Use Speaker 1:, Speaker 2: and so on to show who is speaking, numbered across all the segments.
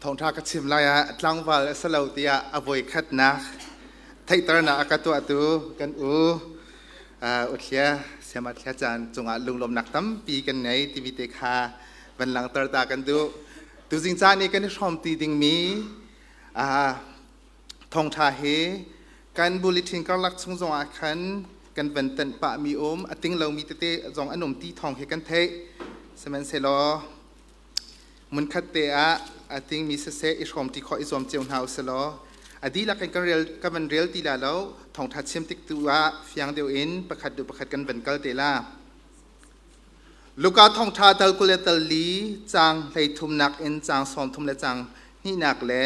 Speaker 1: Thawngṭha ka chim lai ah tlangval a si lo tiah a voikhatnak theihternak a ka tuahtu kan u Uthlia Siama Thlia caan cungah lunglawmnak tampi kan ngei timi te kha van langhter ta kan duh. Tuzing caan i kan i hrawmti dingmi thawngṭha hi kan bulletin karlak chung zongah khan kan van tenh pahmi um a ting lomi tete zong an um ti thawng hi kan theih. Sihmanhsehlaw Hmunkhat te ah a tingmi siseh i hrawmṭi khawh i zuam cio hna usilaw a dihlak in kan rel kan van rel ti la lo thawngṭha chim tik tu ah fiang deuh in pakhat duh pakhat kan van kal te la. Luka thawngṭha dal 20 le tal li caang 33nak in caang 30 le caang hnihnak le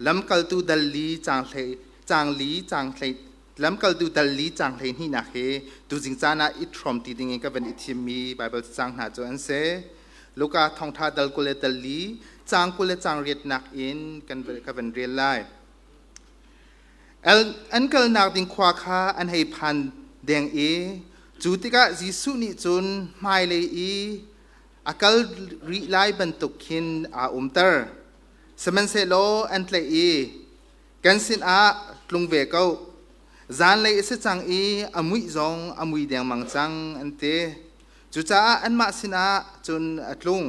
Speaker 1: lamkaltu dal li caang hlei caang li caang hlei lamkaltu dal li caang 12nak hi tuzing caan ah i hrawm ti ding in ka van i thimmi Baibal caang hna cu an si. Luka thawngṭha dal 20 le dal li caang 20 le caang riatnak in kan ka van rel lai. An kalnak ding khua kha an hei phan deng i cu tikah Jesuh nih cun hmailei i a kal rih lai bantuk khin aa umter. Sihmanhsehlaw an tlaih i kan sinah tlung ve ko. Zanlei a si cang i a muih zong a mui dengmang cang an ti. Cucaah anmah sinah cun a tlung.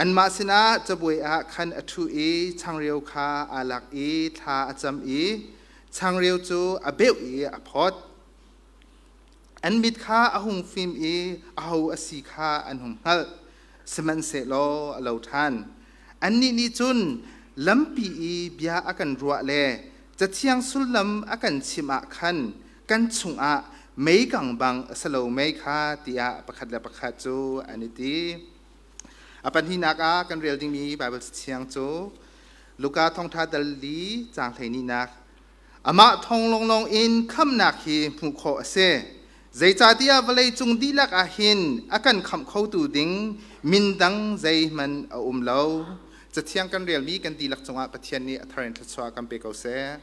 Speaker 1: Anmah sinah cabuai ah khan a ṭhu i changreu kha aa lak i thla a cam i changreu cu a beuh i a phawt. An mit kha a hung fim i aho a si kha an hung hngalh. Sihmanhsehlaw a lo ṭhan. Annih nih cun lampi i bia a kan ruah le Cathiang sullam a kan chimh ah khan kan chungah meikang bang a si lo mei kha tiah pakhat le pakhat cu an i ti. A pahnihnak ah kan rel dingmi Baibal cathiang cu Luka thawngṭha dal li caang 12nak Amah thawng lawnglawng in khamnak hi hmuh khawh a si. Zeicahtiah vawleicung dihlak ah hin a kan khamh khotu ding min dang zeihmanh a um lo. Cathiang kan relmi kan dihlak cungah Pathian nih a thar in thluachuah kan pe ko seh.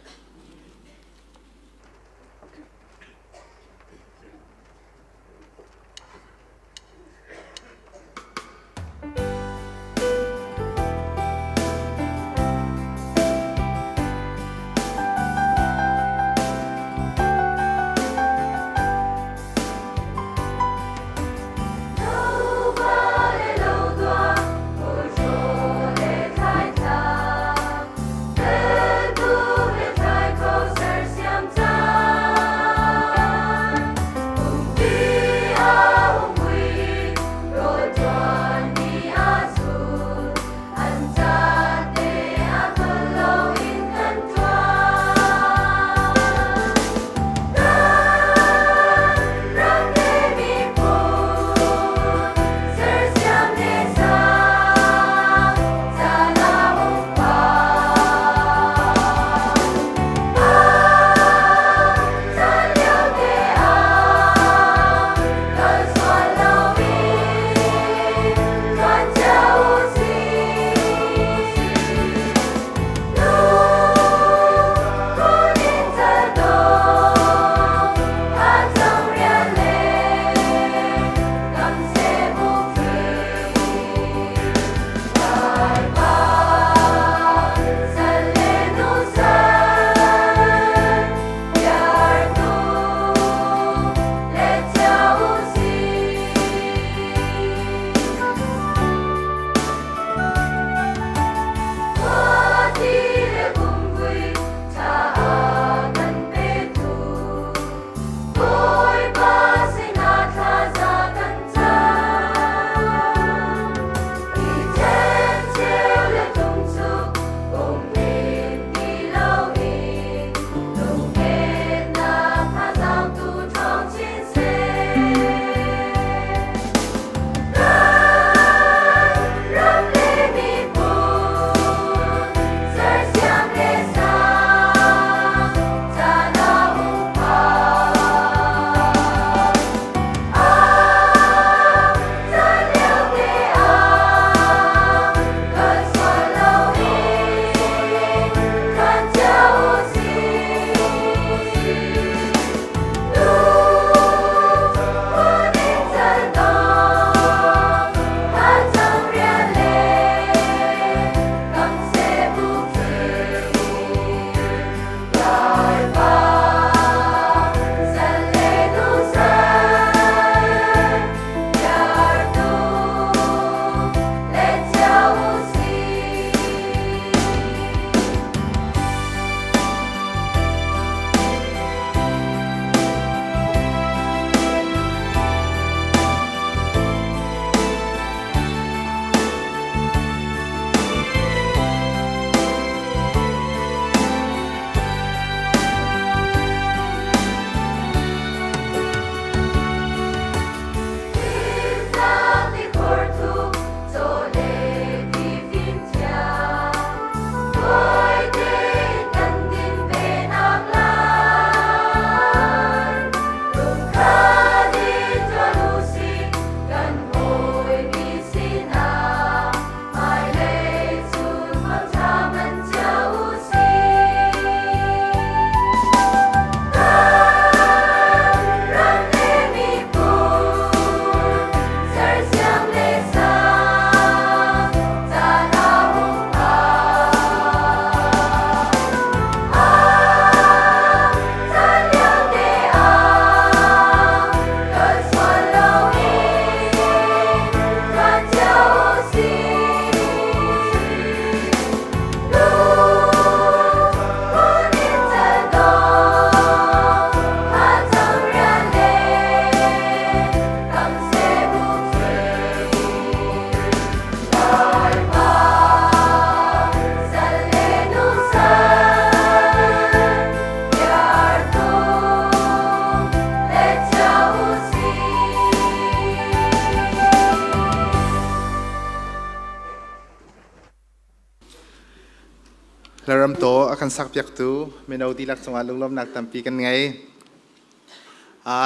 Speaker 1: Hlaram taw a kan sakpiaktu mino dihlak cungah lunglawmhnak tampi kan ngei.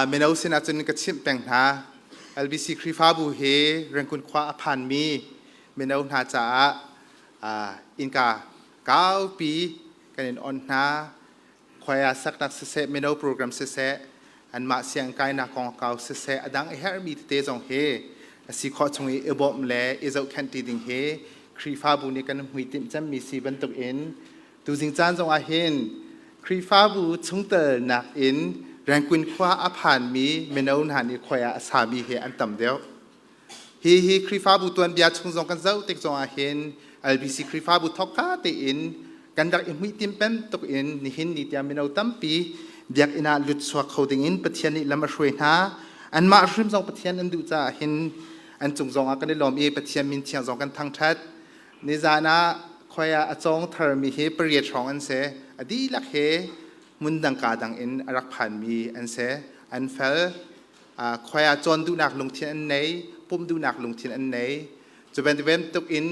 Speaker 1: Mino sinah cun ka chimh peng hna. LBC Khrihfabu hi Rangoon khua a phanmi mino hna caah innka kaupi kan in on hna. Khoia saknak siseh, mino program siseh, anmah sianginn kainak kongkau siseh, a dang a herhmi tete zong hi a si khawh chung i i bawmh le i zohkhenh ṭi ding hi Khrihfabu nih kan hmuitinh cemmi si bantukin tuzing caan zong ah hin Khrihfabu chungtel nakin Rangoon khua a phanmi mino hna nih khoi ah a sami hi an tam deuh. Hi hi Khrihfabu tuanbia chung zong kan zoh tik zong ah hin LBC Khrihfabu thawkka tein kan rak i hmuitim pem tuk in nihin ni tiang mino tampi biakinn ah lut chuak kho ding in Pathian nih lam a hruai hna. Anmah hrim zong Pathian an duh caah hin an cung zong ah kan i lawm i Pathian min thiang zong kan thangṭhat. Nizan ah khoi ah a cawng tharmi hi pariat hrawng an si. A dihlak he hmun dang ka dang in a rak phanmi an si. An fel. Khoi ah cawn duhnak lungthin an nei, pumh duhnak lungthin an nei. Cu bantuk in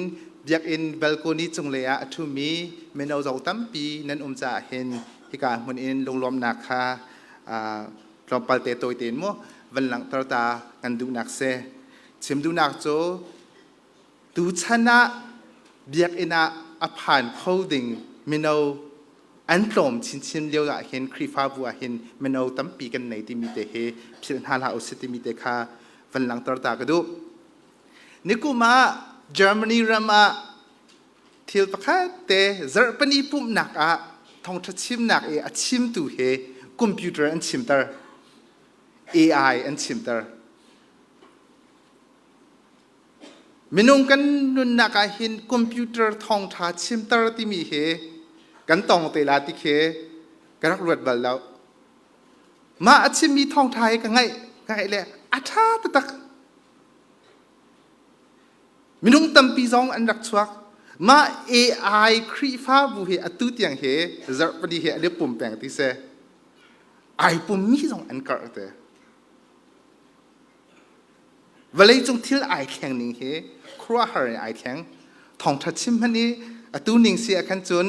Speaker 1: biakinn balcony cunglei ah a ṭhumi mino zong tampi nan um caah hin hika hmun in lunglawmhnak kha tlawmpal te tawi tein mu van langhter ta kan duhnak si. Chim duhnak cu tuchan ah biakinn ah a phan kho ding mino an tlawm chinchin lio ah hin Khrihfabu ah hin mino tampi kan nei timi te hi philh hna hlah usih timi te kha van langhter ta ka duh. Nikum ah Germany ram ah thil pakhat te zarhpini pumhnak ah thawngṭha chimnak i a chimtu he computer an chimter AI an chimter minung kan nunnak ah hin computer thawngṭha chimter timi hi kan tong te la ti khi ka rak ruat bal lo mah a chimmi thawngṭha hi ka ngaih ka ngaih le a ṭha taktak Minung tampi zong an rak chuak. Mah AI Khrihfabu hi atu tiang hi zarhpani hi an i pum peng ti si. Ai pummi zong an karh te. Vawleicung thil ai thleng ning hi khuaruahhar in ai thleng. Thawngṭha chim hmanh i atu ning si ah khan cun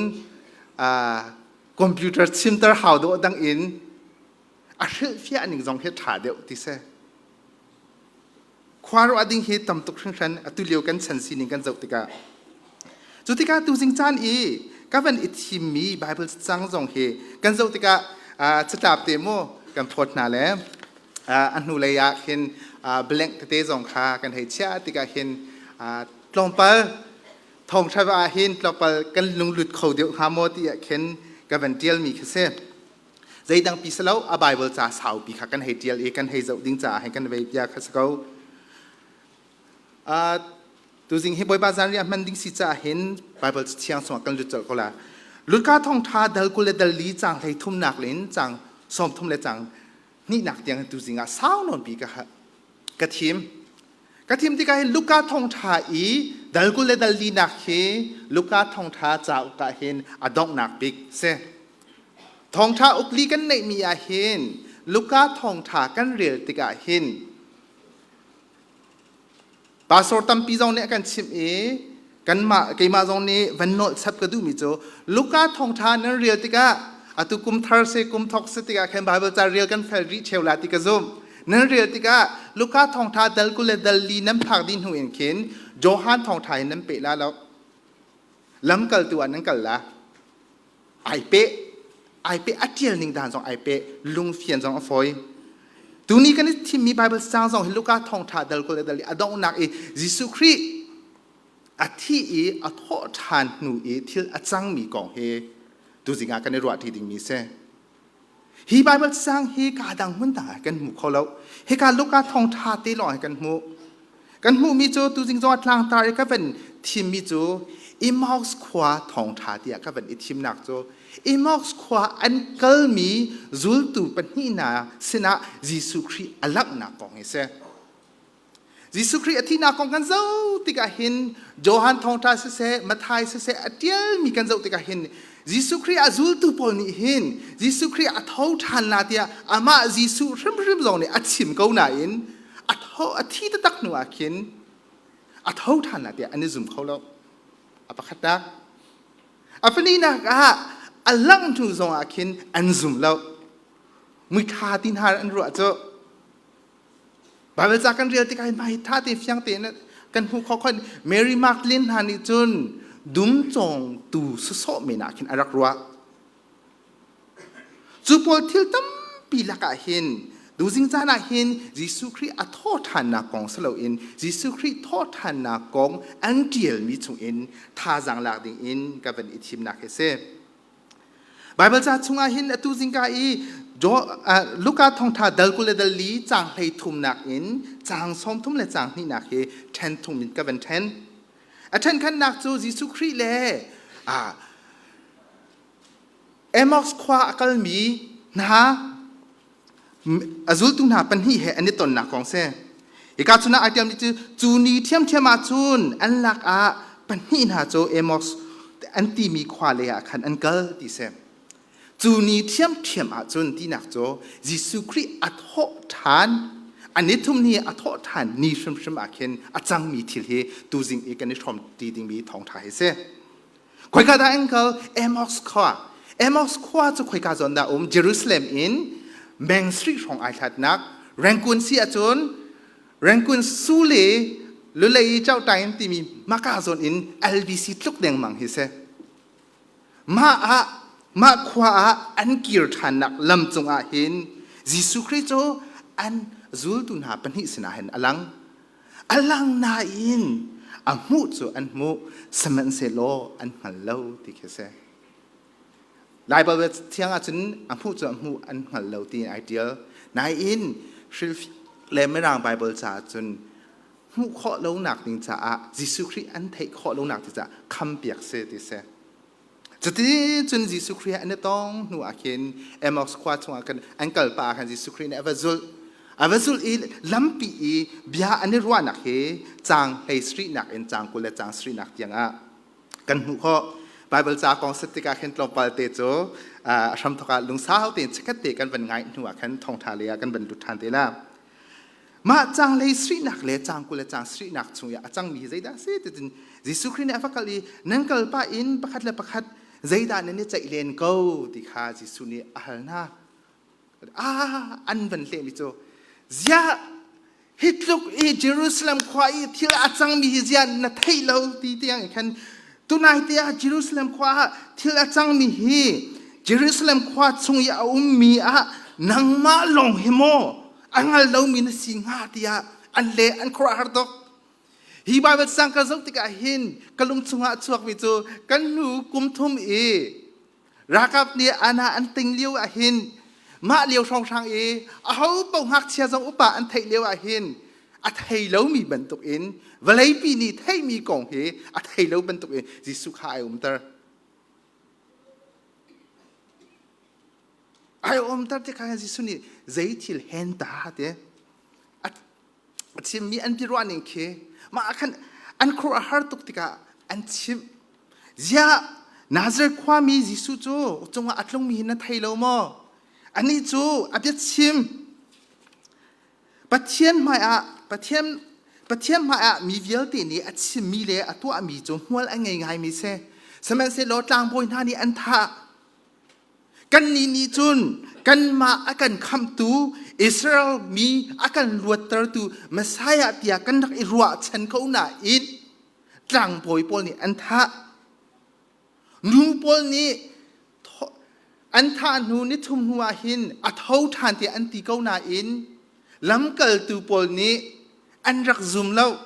Speaker 1: computer chimter hau dawh dang in a hrilhfiah ning zong hi ṭha deuh ti si. Khua ruah ding hi tam tuk hringhran atu lio kan chan sining kan zoh tikah. Cu tikah tuzing caan i ka van i thimmi Bible cang zong hi kan zoh tikah catlap te mu kan phawt hna le a hnulei ah khin blank tete zong kha kan hei chiah tikah hin tlawmpal thawngṭha ah hin tlawmpal kan lunglut kho deuh hnga maw ti ah khin ka van ṭialmi khi si. Zeidang pi silo a Bible ca saupi kha kan hei ṭial i kan hei zoh ding caah hei kan vei bia kha si ko. Tuzing hi Bawipa zanriah hman ding si caah hin Bible thiang chungah kan lut colh ko la. Lutka thawngṭha dal 20 le dal li caang 33 lin caang 30 le caang hnihnak tiang tuzing ah sau nawn pi ka ka thim. Ka thim tikah hin Luka thawngṭha i dal 20 le dal linak hi Luka thawngṭha cauk ah hin a donghnak bik si. Thawngṭha ukli kan neihmi ah hin Luka thawngṭha kan rel tikah hin pastor tampi zong nih a kan chimh i kanmah keimah zong nih van nolh chap ka duhmi cu Luka thawngṭha nan rel tikah atu kum thar se kum thok se tikah khan Bible ca rel kan fel rih ṭheo la ti ka zumh. Nan rel tikah Luka thawngṭha dal 20 le dal li nan phak dih hnu in khin Johan thawngṭha in nan peh la lo. Lamkaltu ah nan kal la. Ai peh ai peh a ṭial ning dan zong ai peh lungfian zong a fawi. Tuni kan i thimmi Bible cang zong hi Luka thawngṭha dal 20 le dal li a donghnak i Jesuh Khrih a thi i a thawh ṭhan hnu i thil a cangmi kong hi tuzing ah kan i ruahṭi dingmi si. Hi Bible cang hi ka dang hmun dang ah kan hmu kho lo. Hika Luka thawngṭha te lawng hi kan hmuh. Kan hmuhmi cu tuzing zong ah tlangtar i ka van thimmi cu Emmaus khua thawngṭha tiah ka van i thimnak cu Emmaus khua an kalmi zultu pahnih hna sinah Jesuh Khrih a langhnak kong hi si. Jesuh Khrih a thihnak kong kan zoh tikah hin Johan thawngṭha siseh, Matthai siseh a ṭialmi kan zoh tikah hin Jesuh Khrih a zultu pawl nih hin Jesuh Khrih a tho ṭhan la tiah amah Jesuh hrimhrim zong nih a chim ko nain a tho a thi taktak hnu ah khin a tho ṭhan la tiah an i zum kho lo. A pakhatnak. A palinak ah a langh hnu zong ah khin an zum lo. Muithla ti hna an ruah cu. Bible ca kan rel tikah hin mah hi tha te fiang tein kan hmuh khawh khon Mary Magdalene hna nih cun dum cawngtu sawsawh men ah khin a rak ruah. Cu pawl thil tampi lakah hin tuzing caan ah hin Jesuh Khrih a thawhṭhannak kong si loin Jesuh Khrih thawhṭhannak kong an ṭialmi chungin thazaang lak dingin ka van i thimnak hi a si. Baibal ca chungah hin atu zingka i Luka thawngṭha dal 20 le dal li caang 33nak in caang 30 le caang hnihnak hi ṭhen thum in ka van ṭhen. A ṭhenkhannak cu Jesuh Khrih le Amos khua a kalmi hna a zultu hna pahnih he an i tonnak kong si. Hika chun ah ai tiammi cu cu ni ṭhiamṭhiam ah cun an lak ah pahnih hna cu Amos an timi khua lei ah khan an kal ti si. Cu ni ṭhiamṭhiam ah cun tinak cu Jesuh Khrih a thawh ṭhan a nithum ni a thawh ṭhan ni hrimhrim ah khin a cangmi thil hi tuzing i kan i hrawm ti dingmi thawngṭha hi si. Khoika dah an kal? Amos khua. Amos khua cu khoika zawn dah um? Jerusalem in meng sarih hrawng ai hlatnak. Rangoon si ahcun Rangoon Sule Lulei Chautain timi maka zawn in LBC tluk dengmang hi si. Mah ah mah khua ah an kir ṭhannak lam cungah hin Jesuh Khrih cu an zultu hna pahnih sinah hin a lang. A lang nain a hmuh cu an hmuh, sihmanhsehlaw an hngal lo ti khi a si. Lai Baibal thiang ahcun a hmuh cu a hmuh an hngal lo ti ai ṭial. Nain hrilhfiah le Mirang Baibal caah cun hmuh khawh lonak ding caah Jesuh Khrih an theih khawh lonak ding caah khampiak si ti si. Cuti cun Jesuh Khrih an i tong hnu ah khin Emmaus khua chungah khan an kal pah ah khan Jesuh Khrih nih a va zulh. A va zulh i lampi i bia an i ruahnak hi caang hlei sarihnak in caang 20 le caang sarihnak tiangah kan hmuh khawh. Baibal ca kong set tikah khin tlawmpal te cu a hramthawk ah lungsau tein chikkhat te kan van ngaih hnu ah khan thawngṭha lei ah kan van lut ṭhan te la. Mah caanglei sarihnak le caang 20 le caang sarihnak chung i a cangmi hi zeidah a si ticun Jesuh Khrih nih a va kal i nan kal pah in pakhat le pakhat zeidah nan i ceih len ko ti kha Jesuh nih a hal hna. Ah, an van lehmi cu ziah hi tluk i Jerusalem khua i thil a cangmi hi ziah na theih lo ti tiang khan tunai te ah Jerusalem khua ah thil a cangmi hi Jerusalem khua chung i a ummi ah nangmah lawng hi maw a hngal lomi na si hnga tiah an le an khuaruahhar tuk. Hi Baibal sang ka zoh tikah hin ka lung chungah a chuakmi cu kan hnu kum thum i ralkap nih ana an ting lio ah hin mah lio hrawnghrang i aho paoh ngakchia zong upa an theih lio ah hin a thei lomi bantukin vawleipi nih theihmi kong hi a thei lo bantukin Jesuh kha ai umter. Ai umter tikah Jesuh nih zei thil hen ta te a chimmi an biaruah ning khi mah ah khan an khuaruah a har tuk tikah an chimh. Ziah Nazareth khuami Jesuh cu cungah a tlungmi hi na thei lo maw? Anih cu a biachim Pathian hmaiah Pathian Pathian hmaiah mi vialte nih a chimmi le a tuahmi cu hmual a ngei ngaimi si. Sihmanhsehlaw tlangbawi hna nih an thah. Kannih nih cun kanmah a kan khamhtu Israel mi a kan luattertu Messiah tiah kan rak i ruahchan ko nain tlangbawi pawl nih an thah. Nu pawl nih an thah hnu nithum hnu ah hin a tho ṭhan tiah an ti ko nain lamkaltu pawl nih an rak zum lo.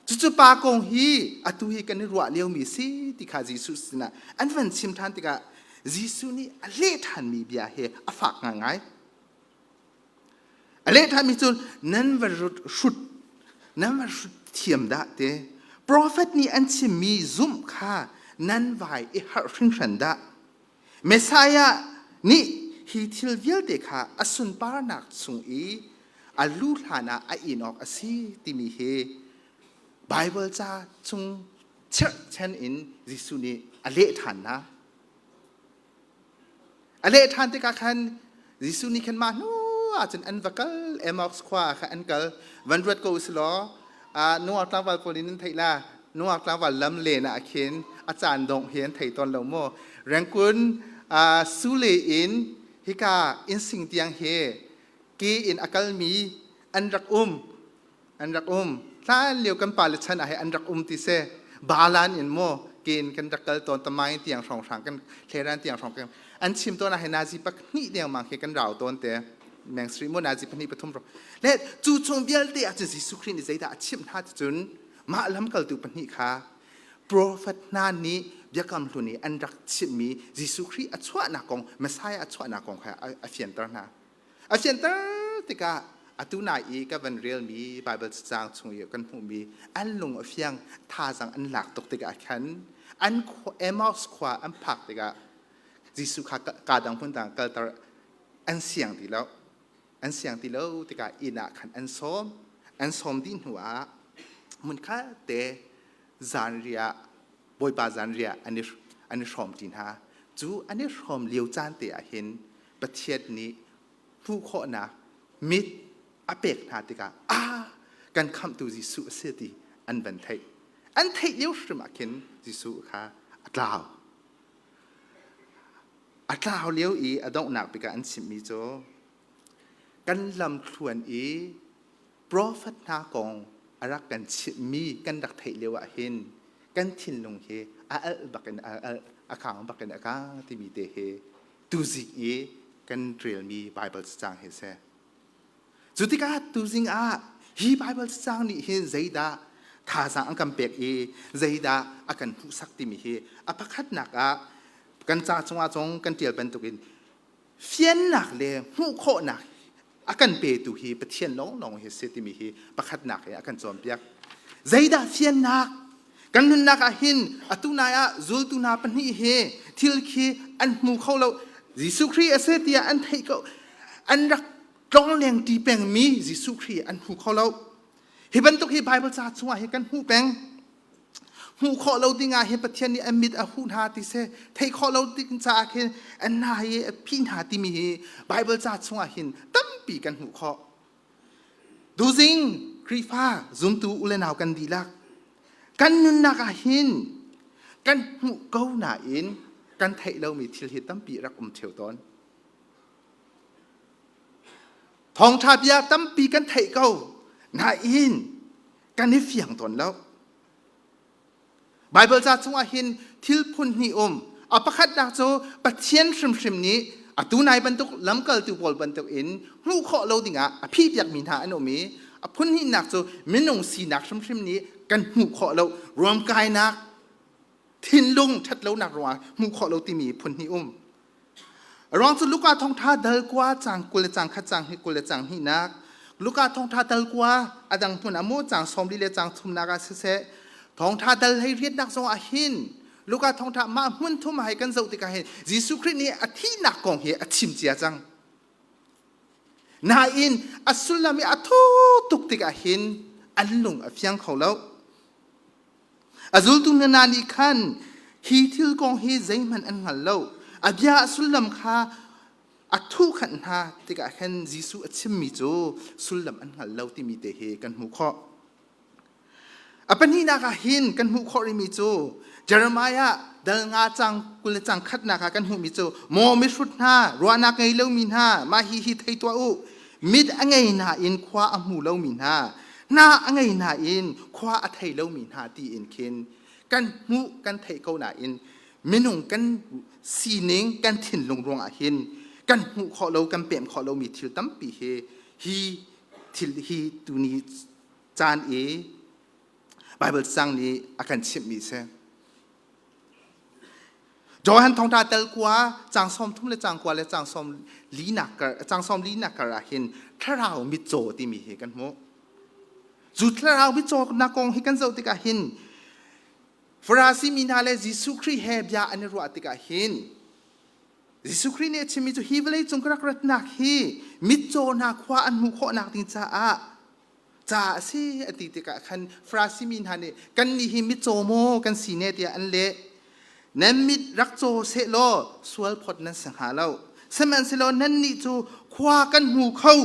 Speaker 1: Cucu pa kong hi atu hi kan i ruah liomi si ti kha Jesuh sinah an van chim ṭhan tikah Jesuh nih a leh ṭhanmi bia hi a fak ngaingai. A leh ṭhanmi cu nan va hrut nan va hrut thiam dah te. Profet nih an chimmi zumh kha nan vai i harh hringhran dah. Messiah nih hi thil vialte kha a sunparnak chung i a lu hlan ah a in awk a si timi hi Baibal ca chung cherhchan in Jesuh nih a leh ṭhan hna. A leh ṭhan tikah khan Jesuh nih khan mah hnu ahcun an va kal Emmaus khua ah khan an kal. Van ruat ko usih law nungak tlangval pawl nih nan theih la nungak tlangval lam len ah khin A caan dongh hi an thei tawn lo maw? Rengkun Sule in hika innsing tiang hi ke in a kalmi an rak um. An rak um. Hlan lio kan pale chan ah hi an rak um ti si. Balan in maw ke in kan rak kal tawn tamain tiang hrawnghrang kan hleran tiang hrawng kan an chim tawn ah hi nazi pahnih dengmang khi kan rau tawn te. Meng sri mu nazi pahnih pathum ro. Le cu chung vialte ah cun Jesuh Khrih nih zeidah a chimh hna ti cun mah lamkaltu pahnih kha profet hna nih biakam hlun i an rak chimhmi Jesuh Khrih a chuahnak kong Messiah a chuahnak kong kha a fianter hna. A fianter tikah atu nai i ka van relmi Bible cacang chung i kan hmuhmi an lung a fiang thazaang an lak tuk tikah khan an Emmaus khua an phak tikah Jesuh kha ka dang hmun dang kalter an siang ti lo. An siang ti lo tikah inn ah khan an sawm. An sawm dih hnu ah hmunkhat te zanriah Bawipa zanriah an i an i hrawm ṭi hna. Cu an i hrawm lio caan te ah hin Pathian nih hmuh khawhnak mit a pek hna tikah ah kan khamhtu Jesuh a si ti an van theih. An theih lio hrim ah khin Jesuh kha a tlau. A tlau lio i a donghnak bik ah an chimhmi cu kan lamthluan i profet hna kong a rak kan chimhmi kan rak theih lio ah hin kan thinlung hi a alh bak in a alh, a kang bak in a kang timi te hi tuzik i kan relmi Bible cacang hi a si. Cu tikah tuzing ah hi Bible cacang nih hin zeidah thazaang an kan pek i zeidah a kan hmuhsak timi hi a pakhatnak ah kan ca cungah cong kan ṭial bantukin fiannak le hmuh khawhnak a kan petu hi Pathian lawnglawng hi si timi hi pakhatnak he a kan cawnpiak. Zeidah fiannak? Kan nunnak ah hin atu nai ah zultu hna pahnih hi thil khi an hmu kho lo. Jesuh Khrih a si tiah an theih ko. An rak tlongleng ṭi pengmi Jesuh Khrih an hmu kho lo. Hi bantuk hi Bible ca chungah hi kan hmuh peng. Hmuh khawh lo dingah hin Pathian nih an mit a huh hna ti seh, theih khawh lo ding caah khin an hna hi a phih hna timi hi Bible ca chungah hin tampi kan hmuh khawh. Tuzing Khrihfa zumtu u le nau kan dihlak kan nunnak ah hin kan hmuh ko nain kan theih lomi thil hi tampi rak um ṭheo tawn. Thawngṭha bia tampi kan theih ko nain kan i fiang tawn lo. Baibal ca chungah hin thil phun hnih um. A pakhatnak cu Pathian hrimhrim nih atu nai bantuk lamkaltu pawl bantuk in hmuh khawh lo dingah a phihpiakmi hna an um i a phun hnihnak cu minung sinak hrimhrim nih kan hmuh khawh lo ruamkainak thinlung ṭhatlonak ruangah hmuh khawh lo timi phun hnih um. A ruang cu Luka thawngṭha dal kua cang 20 le cang khat cang hi 20 le cang hnihnak Luka thawngṭha dal kua a dang hmun ah maw cang 40 le cang thumnak ah siseh thawngṭha dal hlei riatnak zong ah hin Luka thawngṭha mah hmun thum ah kan zoh tikah hin Jesuh Khrih nih a thihnak kong hi a chim cia cang. Nain a sullam i a thu tuk tikah hin an lung a fiang kho lo. A zultu hna nih khan hi thil kong hi zeihmanh an hngal lo. A bia a sullam kha a thuhkhanh hna tikah khan Jesuh a chimmi cu sullam an hngal lo timi te hi kan hmuh khawh. A pahnihnak ah hin kan hmuh khawh rihmi cu Jeremiah dal nga cang 20 le cang khatnak ah kan hmuhmi cu maw mihrut hna ruahnak ngei lomi hna mah hi hi thei tuah u mit a ngei nain khua a hmu lomi hna hna a ngei nain khua a thei lomi hna tiin khin kan hmuh kan theih ko nain minung kan sining kan thinlung ruangah hin kan hmuh khawh lo kan pem khawh lomi thil tampi hi hi thil hi tuni caan i Bible cang nih a kan chimhmi si. Johan thawngṭha tel kua cang 30 le cang kua le cang 44 nak kar cang 44 nak kar ah hin thlarau mitcaw timi hi kan hmuh. Cu thlarau mitcaw nak kong hi kan zoh tikah hin Farasi mi hna le Jesuh Khrih he bia an i ruah tikah hin Jesuh Khrih nih a chimmi cu hi vawlei cung ka rak ratnak hi mitcaw hna khua an hmuh khawhnak ding caah ca a si a ti tikah khan Farasi mi hna nih kannih hi mitcaw maw kan si ne tiah an leh. Nan mit rak caw sehlaw sual phawt nan si hnga lo. Sihmanhsehlaw nannih cu khua kan hmu kho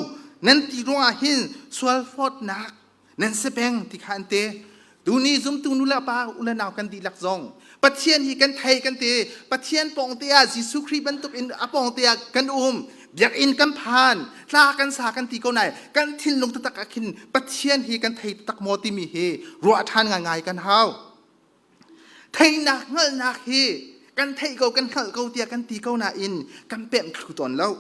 Speaker 1: nan ti ruangah hin sual phawtnak nan si peng ti kha an ti. Tuni zumtu nu le pa u le nau kan dihlak zong Pathian hi kan thei kan ti. Pathian pawng te ah Jesuh Khrih bantuk in a pawng te ah kan um. Biakinn kan phan, tla kan sa kan ti ko nai kan thinlung taktak ah khin Pathian hi kan thei taktak maw timi hi ruah ṭhan ngaingai kan hau. Theihnak hngalhnak hi kan theih ko kan hngalh ko tiah kan ti ko nain kan pemh thlu tawn lo.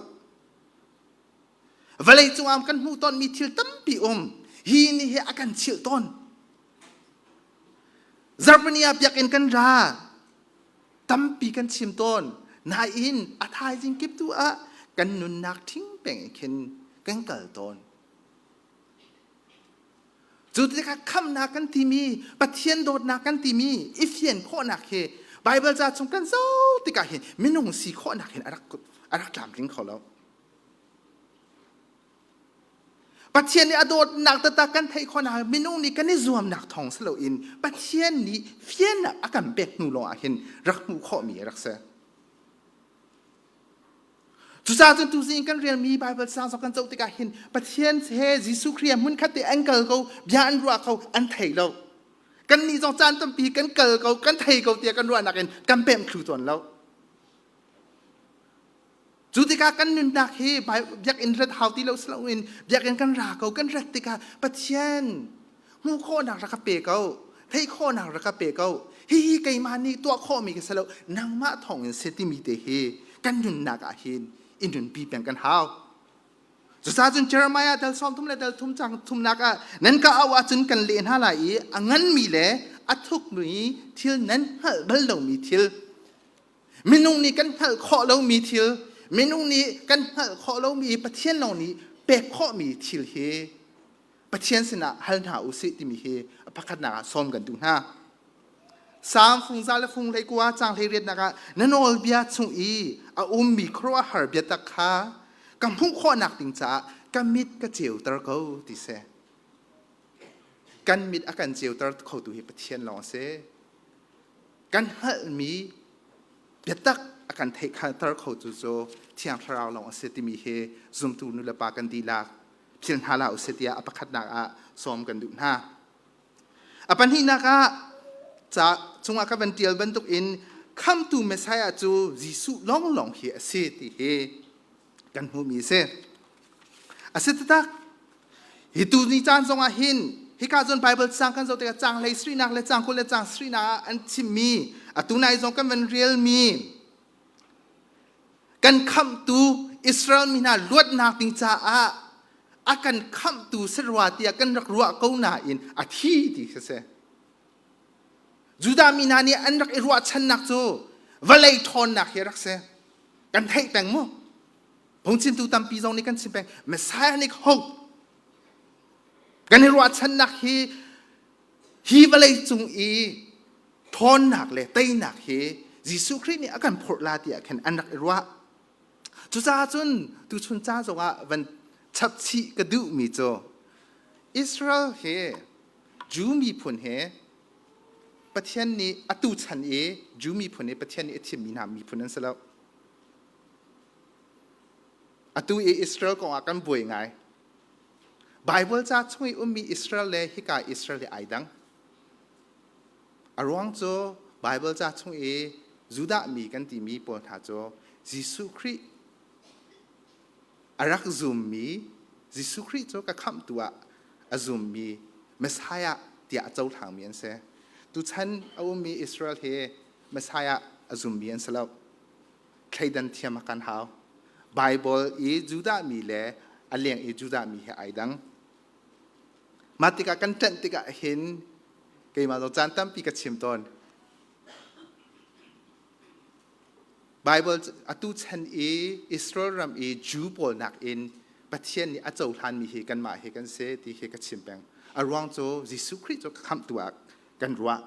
Speaker 1: Vawlei cungah kan hmuh tawnmi thil tampi um. Hi nih hi a kan chilh tawn. Zarhpini ah biakinn kan ra. Tampi kan chim tawn. Nain a thaizing kip tu ah kan nunnak ṭhing peng in khin kan kal tawn. Cu tikah khamhnak kan timi, Pathian dawtnak kan timi i fian khawhnak hi Baibal ca chung kan zoh tikah hin minung si khawhnak hin a rak a rak tlamtling kho lo. Pathian nih a dawtnak taktak kan theih khawhnak minung nih kan i zuamnak thawng si loin Pathian nih fiannak a kan pek hnu lawngah hin rak hmuh khawhmi a rak si. Cucaah cun tuzing kan relmi Baibal sang zong kan zoh tikah hin Pathian he Jesuh Khrih hmunkhat te an kal ko, bia an ruah ko, an thei lo. Kannih zong caan tampi kan kal ko, kan thei ko tiah kan ruahnak in kan pemh thlu tawn lo. Cu tikah kan nunnak hi biakinn rat hau ti lo si loin biakinn kan ra ko, kan rat tikah Pathian hmuh khawhnak rak ka pe ko, theih khawhnak rak ka pe ko. Hihi keimah nih tuah khawhmi ka si lo, nangmah thawngin si timi te hi kan nunnak ah hin i nunpi peng kan hau. Cucaah cun Jeremiah dal 30 le dal thum cang thumnak ah nan ka auh ahcun kan leh hna lai i a nganmi le a thukmi thil nan hngalh bal lomi thil minung nih kan hngalh khawh lomi thil minung nih kan hngalh khawh lomi Pathian lawng nih pek khawhmi thil hi Pathian sinah hal hna u sih timi hi a pakhatnak ah sawm kan duh hna. Sang fungza le fung hlei kua cang hlei riatnak ah na nawlbia chung i a ummi khuaruahhar biatak kha ka hmuh khawhnak ding caah ka mit ka ceuter ko ti si. Kan mit a kan ceuter khotu hi Pathian lawng a si. Kan hngalhmi biatak a kan theihter khotu cu Thiang Thlarau lawng a si timi hi zumtu nulepa kan dihlak phil hna hlah usih tiah a pakhatnak ah sawm kan duh hna. A pahnihnak ah ca cungah ka van tial bantuk in khamtu Messiah cu Jesuh lawnglawng hi a si ti hi kan hmuhmi a si. A si taktak. Hi tu ni caan zongah hin hika cun Bible cang kan zoh tikah caang hlei sarihnak le caang 20 le caang sarihnak ah an chimmi atu nai zong kan van relmi Kan khamhtu Israel mi hna luatnak ding caah a kan khamhtu si rua tiah kan rak ruah ko nain a thi ti khi si. Judah mi hna nih an rak i ruahchannak cu vawlei ṭhawnnak hi rak si. Kan theih peng mu. Phungchimtu tampi zong nih kan chim peng. Messianic hope. Kan i ruahchannak hi hi vawlei cung i ṭhawnnak le teinak hi Jesuh Khrih nih a kan phurh la tiah khin an rak i ruah. Cucaah cun tuchun ca zongah van chapchih ka duhmi cu Israel he Jew miphun he Pathian nih atu chan i Jew miphun i Pathian nih a thimmi hna miphun an si lo. Atu i Israel kongah kan buai ngai. Bible ca chung i ummi Israel le hika Israel hi ai dang. A ruang cu Baibal ca chung i Judah mi kan timi pawl hna cu Jesuh Khrih a rak zummi Jesuh Khrih cu ka khamhtu ah a zummi Messiah tiah a cohlangmi an si. Tuchan a ummi Israel hi Messiah a zummi an si lo. Thleidan thiam a kan hau. Baibal i Judah mi le a leng i Judah mi he ai dang. Mah tikah kan ṭanh tikah hin keimah zong caan tampi ka chim tawn. Bible atu chan i Israel ram i Jew pawl nakin Pathian nih a cohlanmi hi kanmah hi kan si ti hi ka chim peng. A ruang cu Jesuh Khrih cu khamhtu ah kan ruah.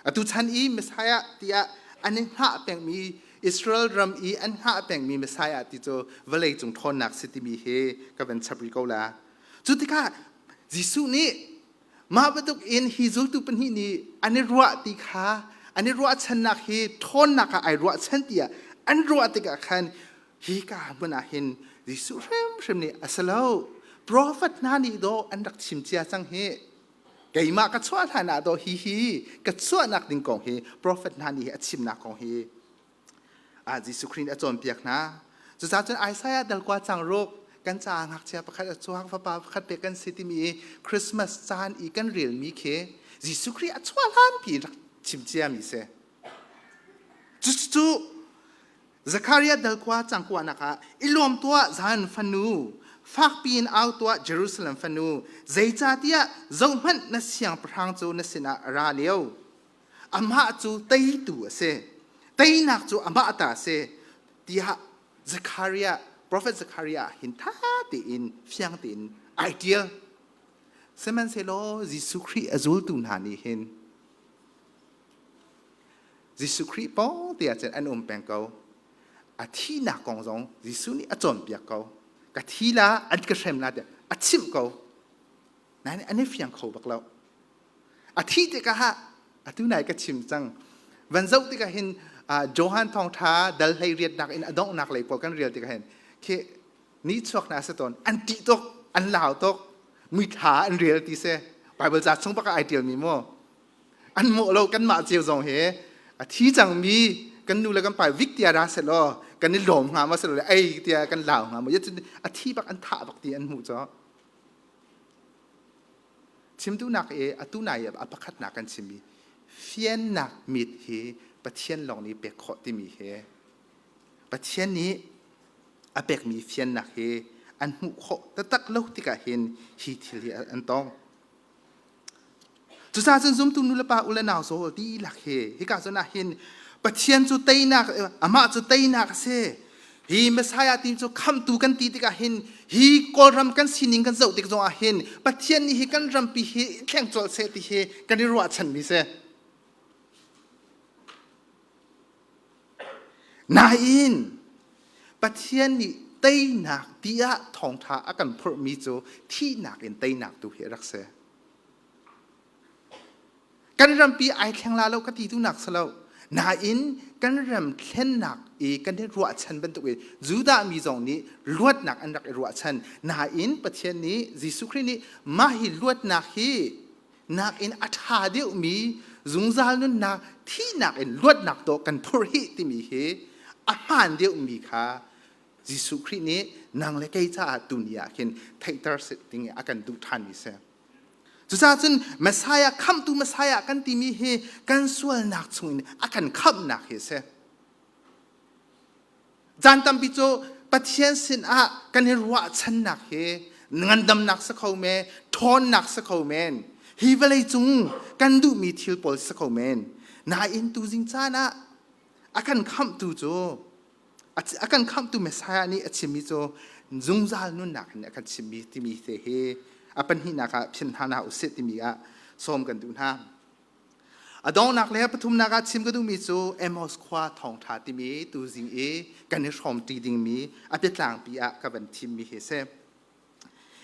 Speaker 1: Atu chan i Messiah tiah an i hngah pengmi Israel ram i an hngah pengmi Messiah ti cu vawlei cung ṭhawnnak si timi hi ka van chap rih ko la. Cu tikah Jesuh nih mah bantuk in hi zultu pahnih nih an i ruah ti kha an i ruahchannak hi ṭhawnnak ah ai ruahchan tiah an ruah tikah khan hi ka hmun ah hin Jesuh hrimhrim nih a si lo. Profet hna nih dawh an rak chim cia cang hi. Keimah ka chuah hlan ah daw hi hi ka chuahnak ding kong hi prophet hna nih a chimnak kong hi ah Jesuh Khrih nih a cawnpiak hna. Cucaah cun Isaiah dal kua cang ruk kan caah ngakchia pakhat a chuak fapa pakhat pek kan si timi i Christmas caan i kan relmi khi Jesuh Khrih a chuah hlan pi rak chim ciami si. Cucu Zekhariah dal khua cang kuahnak ah i lawm tuah Zion fanu fakpi in au tuah Jerusalem fanu zeicahtiah zohhmanh na siangpahrang cu na sinah a ra lio amah cu teitu a si teinak cu amah ta a si tiah Zekhariah prophet Zekhariah hin tha tein fiang tein ai tial sihmanhsehlaw Jesuh Khrih a zultu hna nih hin Jesuh Khrih pawng te ah cun an um peng ko. A thihnak kong zong Jesuh nih a cawnpiak ko. Ka thi la, an ka hrem la tiah a chimh ko. Nain an i fiang kho bak lo. A thih tikah atu nai ka chim cang. Van zoh tikah hin Johan thawngṭha dal hlei riatnak in a donghnak lei pawl kan rel tikah hin khi ni chuak hna si tawn an ṭih tuk an lau tuk mithla an rel ti si Bible ca chung bak ah ai ṭialmi mu An mawh lo kanmah cio zong hi a thi cangmi kan nu le kan pa vik tia ra selaw kan i lawm hnga ma selaw ei tia kan lau hnga ma a thi bak an thah bak ti an hmuh cho chimtu nak e atu nai a pakhat nak kan chimmi fiannak mit hi Pathian lawng nih pek khawh timi hi Pathian nih a pekmi fiannak hi an hmuh khawh taktak lo tikah hin hi thil hi an tong. Cucaah cun zumtu nulepa u le nau zawl dihlak hi hika zawn ah hin Pathian cu teinak amah cu teinak a si. Hi Messiah ti cu khamtu kan ti tikah hin hi Kawlram kan sining kan zoh tik zongah hin Pathian nih hi kan rampi hi thleng colh seh ti hi kan i ruahchanmi si. Nain Pathian nih teinak tiah thawngṭha a kan phurhmi cu thihnak in teinak tu hi a rak si. Kan rampi ai thleng la lo ka ti duhnak si lo. Nain kan ram thlennak i kan i ruahchan bantuk in Judah mi zong nih luatnak an rak i ruahchan. Nain Pathian nih Jesuh Khrih nih mah hi luatnak hi nakin a ṭha deuhmi zungzal nunnak thihnak in luatnak dawh kan phurh hi timi hi a hmaan deuhmi kha Jesuh Khrih nih nang le kei caah tuni ah khin theihter ding a kan duh ṭhanmi si. Cucaah cun Messiah khamhtu Messiah kan timi hi kan sualnak chungin a kan khamhnak hi a si. Caan tampi cu Pathian sinah kan i ruahchannak hi ngandamnak si kho men, ṭhawnnak si kho men, hi vawlei cung kan duhmi thil pawl si kho men. Nain tuzing caan ah a kan khamhtu cu a kan khamhtu Messiah nih a chimmi cu zungzal nunnak in a kan chimmi timi te hi a pahnihnak ah phin hna hna usih timi ah sawm kan duh hna. A donghnak le pathumnak ah chim ka duhmi cu Amos khua thawngṭha timi tuzing i kan i hrawmṭi dingmi a biatlangpi ah ka van thimmi hi a si.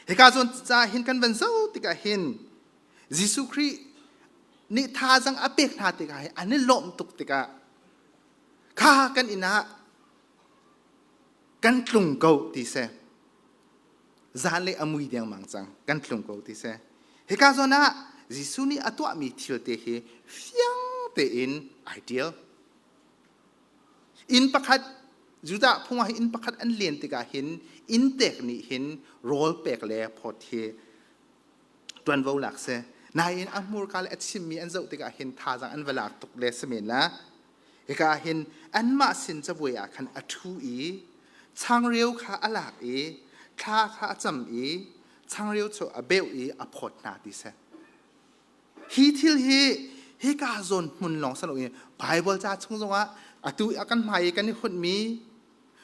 Speaker 1: Hika zawn ca hin kan van zoh tikah hin Jesuh Khrih nih thazaang a pek hna tikah hin an i lawmh tuk tikah kha kan inn ah kan tlung ko ti si. Zan le a mui dengmang cang kan tlung ko ti si. Hika zawn ah Jesuh nih a tuahmi thil te hi fiang tein ai ṭial. Inn pakhat Judah phung ah inn pakhat an len tikah hin inn tek nih hin rawl pek le phawt hi ṭuanvo lak si. Nain a hmurka le a chimmi an zoh tikah hin thazaang an va lak tuk le si men la. Hika ah hin anmah sin cabuai ah khan a ṭhu i changreu kha a lak i thla kha a cam i changreu cu a beuh i a phawt hna ti si. Hi thil hi hika zawn hmun lawng si loin Bible ca chung zongah atu a kan hmai i kan i hunhmi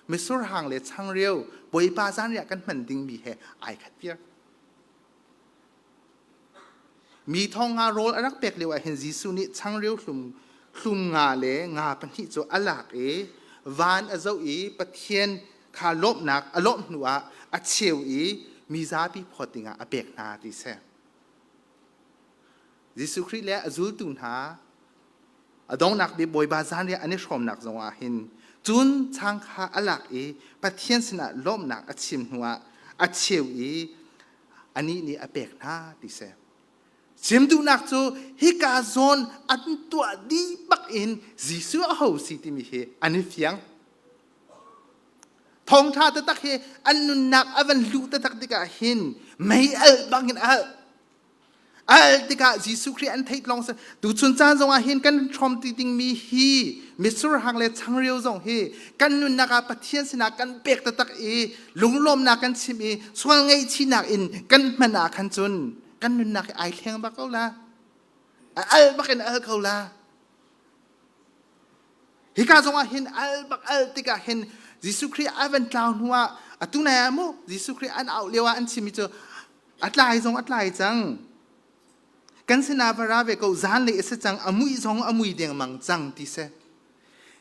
Speaker 1: misur hang le changreu Bawipa zanriah kan hman dingmi he ai khat viar. Mi thong nga rawl a rak pek lio ah hin Jesuh nih changreu hlum hlum nga le nga pahnih cu a lak i van a zoh i Pathian kha lawmhnak a lawmh hnu ah a cheu i mi zapi phawt dingah a pek hna ti si. Jesuh Khrih le a zultu hna a donghnak bik Bawipa zanriah an i hrawmnak zongah hin cun chang kha a lak i Pathian sinah lawmhnak a chim hnuah a cheu i anih nih a pek hna ti si. Chim duhnak cu hika zawn an tuah dih bak in Jesuh a ho si timi hi an i fiang. Thawngṭha taktak hi an nunnak a van luh taktak tikah hin mei alh bangin a alh. A alh tikah Jesuh Khrih an theih lawng si. Tuchun caan zongah hin kan hrawm ti dingmi hi mitsur hang le changreu zong hi kan nunnak ah Pathian sinah kan pek taktak i lunglawmnak kan chim i sual ngaihchihnak in kan hman ah khan cun kan nunnak hi ai thleng bak ko la. A al bak in al ko la. Hika zongah hin al bak al tikah hin Jesuh Khrih a van tlau hnu ah atu nai ah mu Jesuh Khrih an auh lio ah an chimmi cu a tlai zong a tlai cang. Kan sinah va ra ve ko zan le a si cang a mui zong a mui dengmang cang ti si.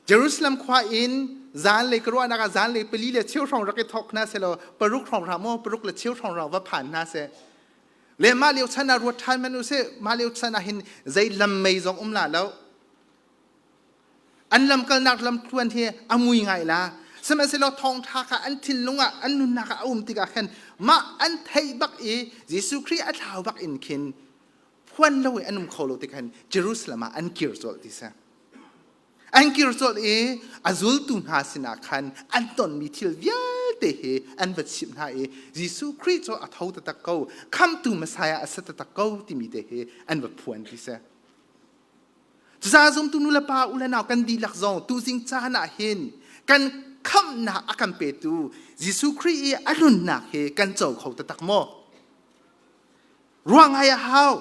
Speaker 1: Jerusalem khua in zan le ka ruahnak ah zan le pali le cheu hrawng rak i thawk hna selaw paruk hrawng hra maw paruk le cheu hrawng hrawng va phan hna seh. Le mah lio chan ah ruat ṭhan man u sih mah lio chan ah hin zei lam mei zong um la lo. An lamkalnak lamthluan hi a mui ngai la. Sihmanhsehlaw thawngṭha kha an thinlung ah an nunnak ah a um tikah khan mah an theih bak i Jesuh Khrih a thlau bak in khin phuan lo i an um kho lo tikhan Jerusalem ah an kir colh ti si. An kir colh i a zultu hna sinah khan an tonmi thil vialte hi an va chimh hna i Jesuh Khrih cu a tho taktak ko, khamtu Messiah a si taktak ko timi te hi an va phuan ti si. Cucaah zumtu nu le pa u le nau kan dihlak zong tuzing caan ah hin kan khamhnak a kan petu Jesuh Khrih i a nunnak hi kan co kho taktak maw? Ruah ngai a hau.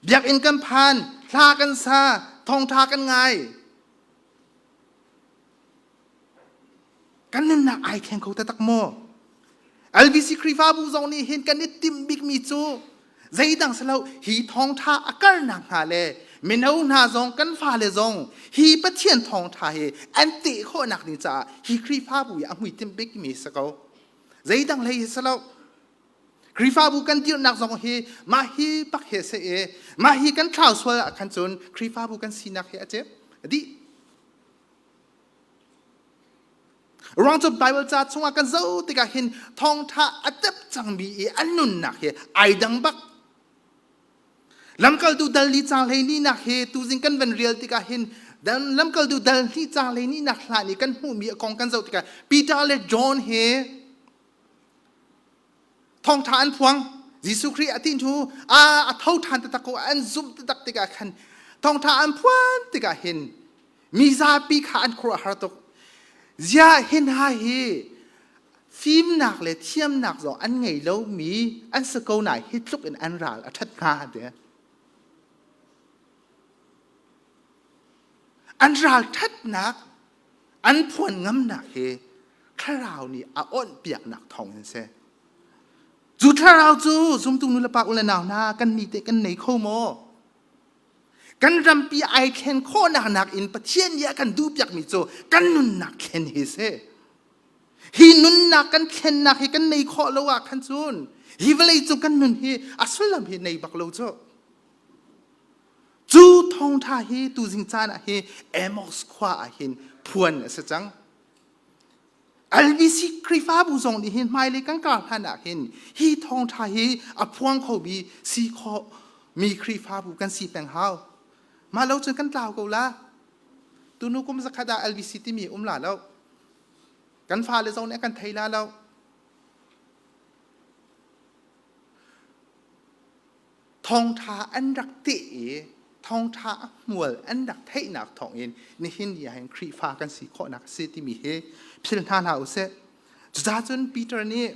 Speaker 1: Biakinn kan phan, hla kan sa, thawngṭha kan ngai. Kan nunnak ai thleng kho taktak maw? LBC Khrihfabu zong nih hin kan i timh bikmi cu zeidang si lo hi thawngṭha a karnak hnga le mino hna zong kan fale zong hi Pathian thawngṭha hi an teh khawhnak ding caah hi Khrihfabu i a hmuitinh bikmi si ko. Zeidang hlei hi si lo. Khrihfabu kan dirhnak zong hi mah hi bak he se i mah hi kan thlau sual ah khan cun Khrihfabu kan sinak hi a cep a dih. Ruang cu Bible ca chungah kan zoh tikah hin thawngṭha a tep cangmi i an nunnak hi ai dang bak. Lamkaltu dal li cang hlei ni nak hi tuzing kan van rial tikah hin lamkaltu dal hnih cang hlei ni nak hlan i kan hmuhmi a kong kan zoh tikah Peter le John he thawngṭha an phuang. Jesuh Khrih a ti hnu a tho ṭhan taktak ko an zumh taktak tikah khan thawngṭha an phuan tikah hin Mi zapi kha an khuaruahhar tuk. Ziah hi hna hi fimnak le thiamnak zong an ngei lomi an si ko nain hi tluk in an ral a ṭhat hnga ti. An ral ṭhatnak, an phuan ngamnak hi thlarau nih a awnh piaknak thawng in si. Cu thlarau cu zumtu nu le pa u le nau hna kan nih teh kan nei kho maw? Kan rampi ai thlen khawhnak nakin Pathian nih a kan duhpiakmi cu kan nunnak thlen hi si. Hi nunnak kan thlennak hi kan nei khawh lo ah khan cun hi vawlei cung kan nun hi a sullam hi nei bak lo cu. Cu thawngṭha hi tuzing caan ah hi Amos khua ah hin phuan a si cang. LBC Khrihfabu zong nih hin hmailei kan kar hlan ah hin hi thawngṭha hi a phuang kho mi si khawh mi Khrihfabu kan si peng hau. Mah lo cun kan tlau ko la. Tunu kum zakhat ah LBC timi um la lo. Kan fale zong nih kan thei la lo. Thawngṭha an rak teh i thawngṭha a hmual an rak theihnak thawngin nihin ni ahhin Khrihfa kan si khawhnak a si timi hi philh hna hlah usih. Cucaah cun Peter nih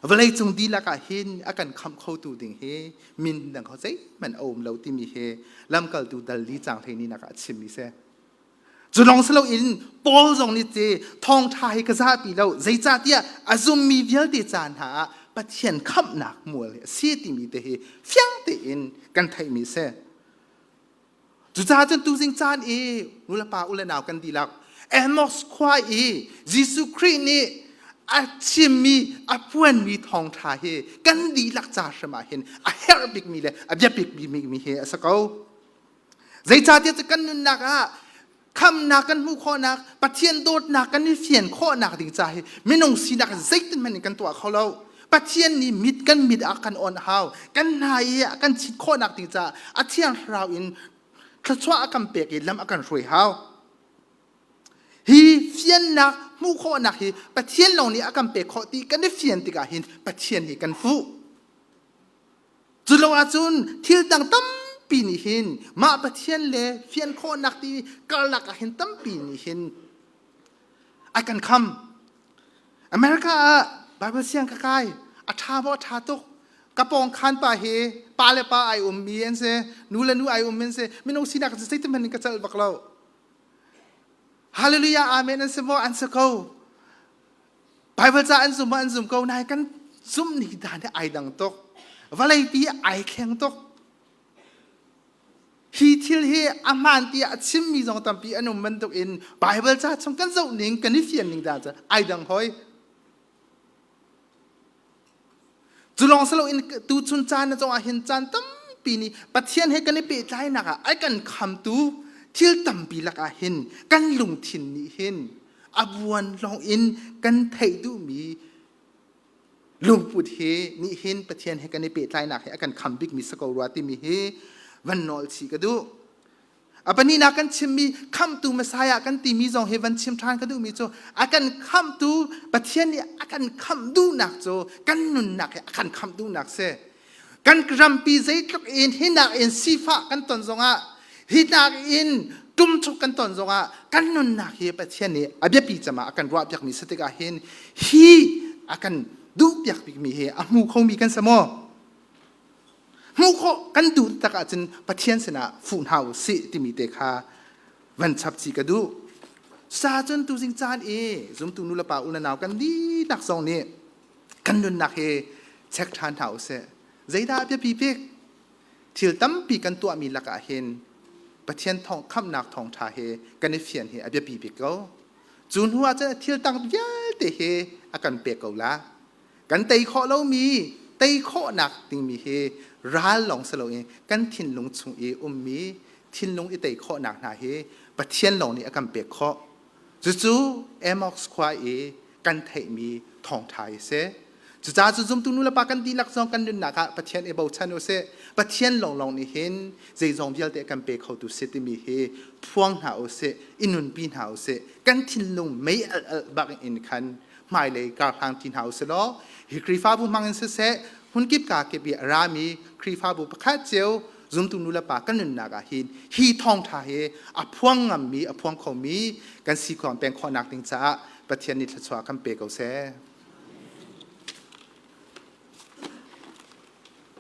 Speaker 1: vawleicung dihlak ah hin a kan khamh khotu ding hi min dang kho zeihmanh a um lo timi hi lamkaltu dal li caang hlei ni nak ah a chimmi si. Cu lawng si loin Paul zong nih ce thawngṭha hi ka zahpi lo zeicahtiah a zummi vialte ca hna ah Pathian khamhnak mual hi a si timi te hi fiang tein kan theihmi a si. Cucaah cun tuzing caan i nulepa u le nau kan dihlak Amos khua i Jesuh Khrih nih a chimmi a puanmi thawngṭha hi kan dihlak ca hrim ah hin a herh bikmi le a biapik bikmi hi a si ko. Zeicahtiah cu kan nunnak ah khamnak kan hmuh khawhnak, Pathian dawtnak kan i fian khawhnak ding ca hi minung sinak zeitin hmanh in kan tuah kho lo. Pathian nih mit kan mit ah kan on hau. Kan hna i a kan chit khawhnak ding caah a thiang thlarau in thluachuah a kan pek i lam a kan hruai hau. Hi fiannak hmuh khawhnak hi Pathian lawng nih a kan pek khawh ti kan i fian tikah hin Pathian hi kan fuh. Cu lo ahcun thil dang tampi nih hin mah Pathian le fian khawhnak ti karlak ah hin tampi nih hin a kan kham. America ah Bible siang ka kai. A ṭha maw a ṭha tuk. Ka pawng khan pa hi pa le pa ai ummi an si, nu le nu ai ummi an si. Minung sinak cu zeitin hmanh in ka celh bak lo. Hallelujah, amen an si maw? An si ko. Bible ca an zum maw? An zum ko. Nai kan zumh ni dan hi ai dang tuk. Vawleipi ai thleng tuk. Hi thil hi a hmaan tiah a chimmi zong tampi an um bantuk in Bible ca chung kan zoh ning, kan i fian ning dah cu ai dang hoi. Cu lawng si loin tuchun caan na cungah hin caan tampi nih Pathian he kan i pehtlainak ah ai kan khamtu thil tampi lakah hin kan lungthin nih hin a buan lawng in kan theih duhmi lungput hi nih hin Pathian he kan i pehtlainak hi a kan kham bikmi si ko rua timi hi van nawl chih ka duh. A pahnihnak kan chimmi khamhtu Messiah kan timi zong hi van chim ṭhan ka duhmi cu a kan khamhtu Pathian nih a kan khamh duhnak cu kan nunnak hi a kan khamh duhnak si. Kan rampi zeitluk in hinak in sifah kan ton zongah hinak in tumchuk kan ton zongah kan nunnak hi Pathian nih a biapi cem ah a kan ruahpiakmi si tikah hin hi a kan duhpiak bikmi hi a hmu khomi kan si maw? Hmuh khawh kan duh tak ahcun Pathian sinah fuh hna u sih timi te kha van chap chih ka duh. Sa cun tuzing caan i zumtu nu le pa u le nau kan dihlak zong nih kan nunnak hi check ṭhan hna u sih. Zeidah a biapi bik? Thil tampi kan tuahmi lakah hin Pathian thawng khamhnak thawngṭha hi kan i fian hi a biapi bik ko. Cu hnu ah cun thil tang vialte hi a kan pek ko la. Kan tei khawh lomi tei khawhnak dingmi hi ral lawng si loin kan thinlung chung i ummi thinlung i tei khawhnak hna hi Pathian lawng nih a kan pek khawh. Cucu Amos khua i kan theihmi thawngṭha hi si. Cucaah cu zumtu nulepa kan dihlak zong kan nunnak ah Pathian i bochan u sih. Pathian lawnglawng nih hin zeizong vialte a kan pe khotu si timi hi phuang hna u sih, i nunpi hna u sih. Kan thinlung mei alh alh bak in khan hmailei karhlang ti hna usih law hi Khrihfabu hmang in siseh hmunkip ka kip i a rami Khrihfabu pakhat cio zumtu nu le pa kan nunnak ah hin hi thawngṭha hi a phuang ngammi a phuang khomi kan si khawm peng khawhnak ding caah Pathian nih thluachuah kan pe ko seh.